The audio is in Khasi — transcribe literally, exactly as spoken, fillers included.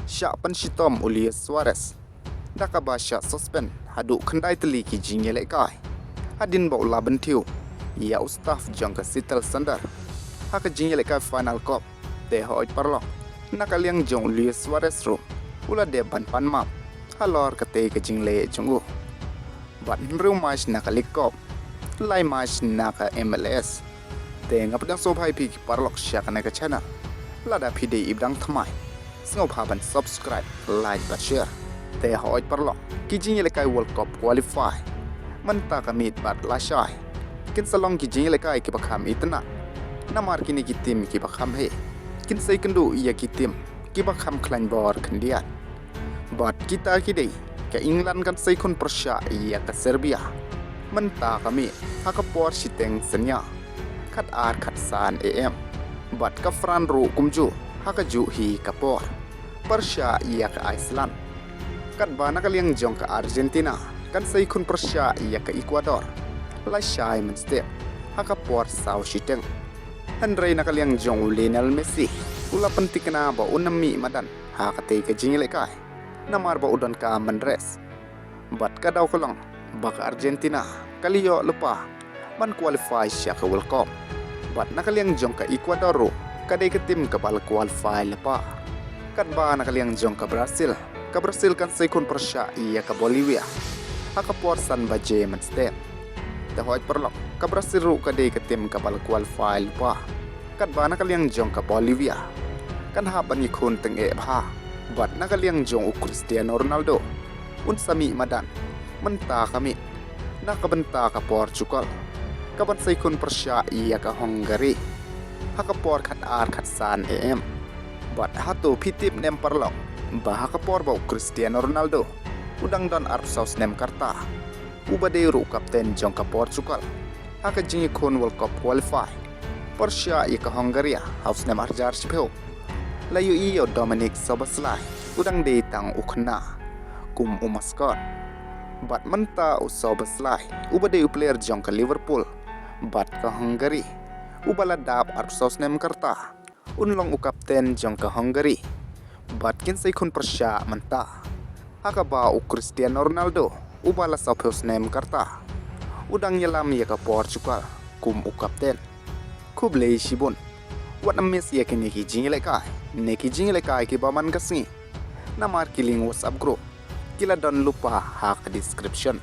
shah pynshitom u Luis Suarez da kaba shah suspend haduh khyndai tylli ki jingïalehkai hadien ba u la bynthiew ïa u staff jong ka Seattle Sounders ha ka jingïalehkai Final Cup. Te hooid paralok, na ka liang jong u Luis Suarez ruh u la dep ban pan map halor katei ka jingleh jong u. Bad hynriew match na ka League Cup, lai match na ka M L S. Te nga pdiang sngewbha ïa phi ki paralok sha kane ka channel. Lada phi dei i ba dang thymmai, sngewbha ban subscribe, like bad share. Te hooid paralok, ki jingïalehkai World Cup qualify mynta ka miet bad lashai kin sa long ki jingïalehkai kiba kham itynnad, namar kine ki team kiba kham heh kin sa ïakynduh ïa ki team kiba kham khlaiñ bor khyndiat. Bad kita ki dei, ka England kan sa ïakhun pyrshah ïa ka Serbia mynta ka miet ha ka por shiteng synñia, khatar khatsan A M. Bad ka France ruh kumjuh ha kajuh hi ka por, pyrshah ïa ka Iceland. Katba na ka liang jong ka Argentina kan sa ïakhun pyrshah ïa ka Ecuador lashai mynstep ha ka por saw shiteng. Hynrei na ka liang jong u Lionel Messi, u la pynthikna ba un ym mih madan ha katei ka jingïalehkai namar ba u donkam ban rest. Bad ka daw ka long ba ka Argentina ka la ïoh lypa ban qualify sha ka World Cup. Bad na ka liang jong ka Ecuador ruh ka dei ka team kaba la qualify lypa. Katba na ka liang jong ka Brazil, ka Brazil kan sa ïakhun pyrshah ïa ka Bolivia ha ka por san baje mynstep. Te hooid paralok, ka Brazil ruh ka dei ka team kaba la qualify lypa. Katba na ka liang jong ka Bolivia kan hap ban ïakhun tyngeh bha. Bad na ka liang jong u Cristiano Ronaldo, un sa mih madan mynta ka miet na ka bynta ka Portugal kaban sa ïakhun pyrshah ïa ka Hungary ha ka por khatar khatsan A M. Bad hato phi tip ne em paralok ba ha ka por ba u Cristiano Ronaldo u dang don arphew saw snem ka rta, uba dei ruh u kapten jong ka Portugal, ha ka jingïakhun World Cup qualify pyrshah ïa ka Hungary ha u snem ar hajar shiphew, la ïohi ïa u Dominik Szoboszlai, u dang dei tang u khynnah, kum u mascot. Bad mynta u Szoboszlai, uba dei u player jong ka Liverpool bad ka Hungary, uba la dap arphew saw snem ka rta, un long u kapten jong ka Hungary. Bad kin sa ïakhun pyrshah mynta ha kaba u Cristiano Ronaldo, uba la sawphew snem ka rta, u dang ïalam ïa ka Portugal kum u kapten. Khublei shibun. Wat nym miss ïa kine ki jingïalehkai ne ki jingïalehkai kiba man ka sngi, namar ki link WhatsApp group ki la don lypa ha ka description.